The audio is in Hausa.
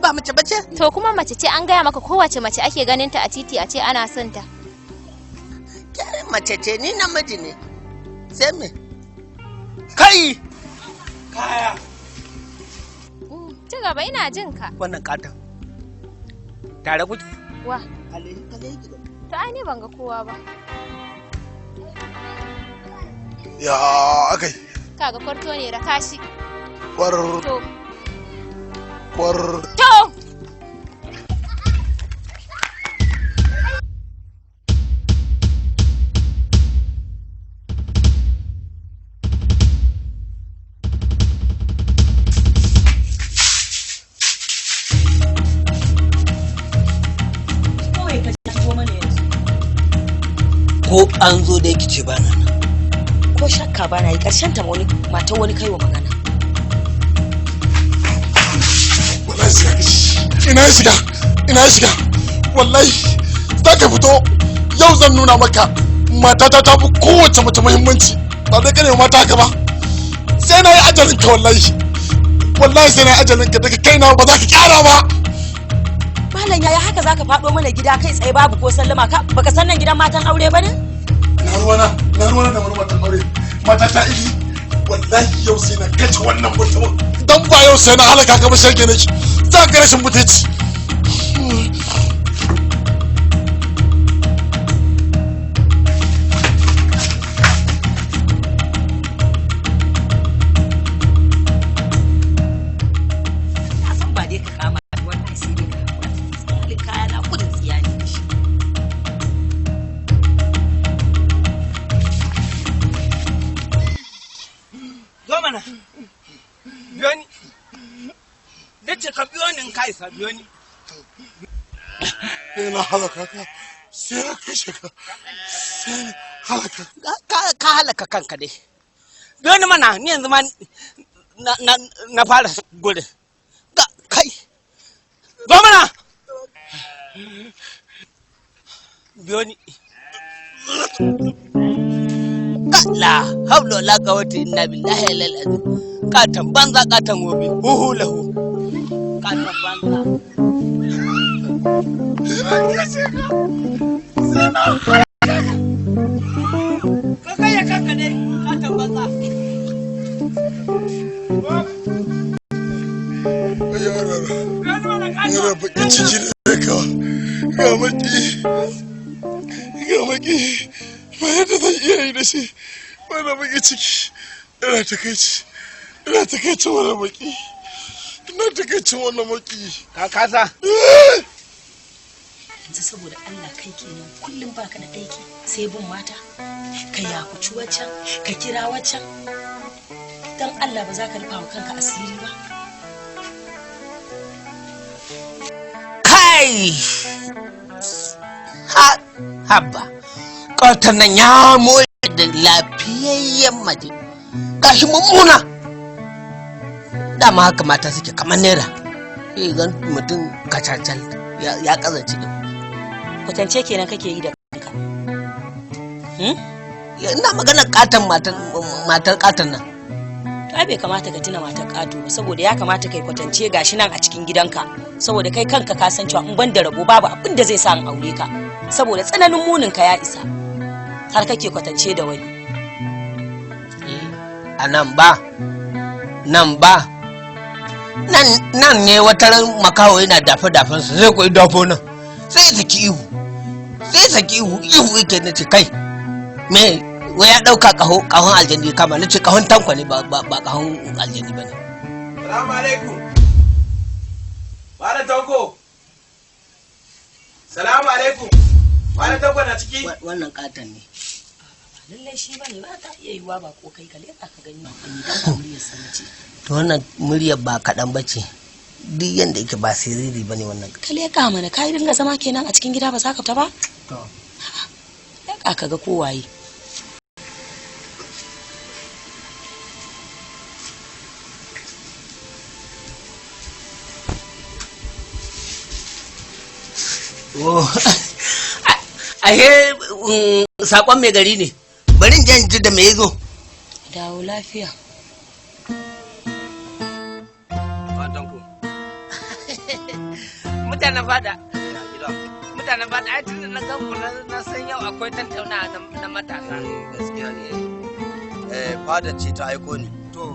Ba mace bace? To kuma mace ce, an gaya maka kowace mace ake ganin ta a titi a ce ana son ta. Ke mace ce, ni namiji ne. Sai me? Kai! Kaya. Ci gaba, ina jin ka. Wannan katon. Tare kuke? Wa? Kalle kalle ki. To ai ni ban ga kowa ba. Ya akai? Kaga kwarto ne da kashi. Kwar. To. Kwar. To. Ko an zo da yake ce ba na nan. Ko shakka ba na yi, karshen ta wani mata wani kai wa magana. Wallahi sai ka shi. Ina ya shiga? Ina ya shiga? Wallahi za ka fito yau, zan nuna maka matata ta fi kowace mace muhimmanci. Ba dai ka nemi mata haka ba. Sai na yi ajalin ka wallahi. Wallahi sai na yi ajalin ka, daga kaina ba za ka kyara ba. Malam, yaya haka zaka faɗo mana gida kai tsaye babu ko sallama? Ka baka san nan gidan matan aure ba ne? Na ruwana, na ruwana da wani matan aure. Mata ta iri. Wallahi yau sai na kace wannan mutumin. Dan ba yau sai na halaka ka ba, shege nake. Za ka rashin mutunci. Na san ba dai ka kama wallahi, sai dai ka hakura. Halin kaya na kudin tsiya ne da shi. Zo mana. Biyo ni. Nace ka biyo ni in ka isa, biyo ni. Sai na halaka ka. Sai na kashe ka. Sai na halaka. Ka halaka kanka dai. Biyo ni mana, ni yanzu ma na fara gurin. Ga kai. Zo mana. Biyo ni. La haula la quwwata illa billahi al azim. Katan banza, katan wobi. Huhu lahu. Katan banza. Ka kai ya kanka dai, katan banza. Yana bakin ciki da ka ga maki, ga maki, ba yadda zan iya yi da shi. Ba bakin ciki, ina takaici, ina takaicin wannan maki, ina takaicin wannan maki. Ka kasa. Yanzu saboda Allah, kai kenan kullum baka da aiki sai bin mata, ka yakuci waccan, ka kira waccan. Dan Allah, ba za ka rufa wa kanka asiri ba? Kai! Ha, haba. Ƙotan nan ya more da lafiyayyen mace. Gashi mummuna. Dama haka mata suke, kamar naira. Sai gan mutum kacacal ya kazance din. Kwatance kenan kake yi da kanka? Ina magana katon matar, matar katon nan. To ai bai kamata ka tuna matar ƙato ba, saboda ya kamata kai kwatance gashi nan a cikin gidanka, saboda kai kanka ka san cewa in ban da rabo babu abin da zai sa in aure ka, saboda tsananin munin ka ya isa har kake kwatance da wani. A nan ba, nan ba, nan nan ne. Wata ran makaho yana dafe dafen sa, sai koyi dafo nan, sai ya saki ihu, sai ya saki ihu, ihu yake. Na ce, "Kai, me?" Wai ya dauka kaho, kahon aljani kama. Na ce kahon tankwa ne, ba ba ba kahon aljani bane. Salamu alaikum. Malam Tanko. Salamu alaikum. Malam Tanko na ciki? Wannan katon ne. Lallai shi bane ba, ta iya yiwuwa ba ko kai ka leka ka gani, dan ba muryar sa ce. To wannan muryar ba kaɗan ba ce, duk yanda yake ba siriri bane wannan. Ka leka mana, ka yi dinga zama kenan a cikin gida ba za ka fita ba. To. Leka ka ga ko waye. Oh, ahe sakon mai gari ne. Bari in je in ji da me yazo. Dawo lafiya. Malam Tanko. Mutanen fada. Mutanen fada, ai tun da na gan ku na san yau akwai tattaunawa na matasa. Gaskiya ne. Fada ce ta aiko ni. To.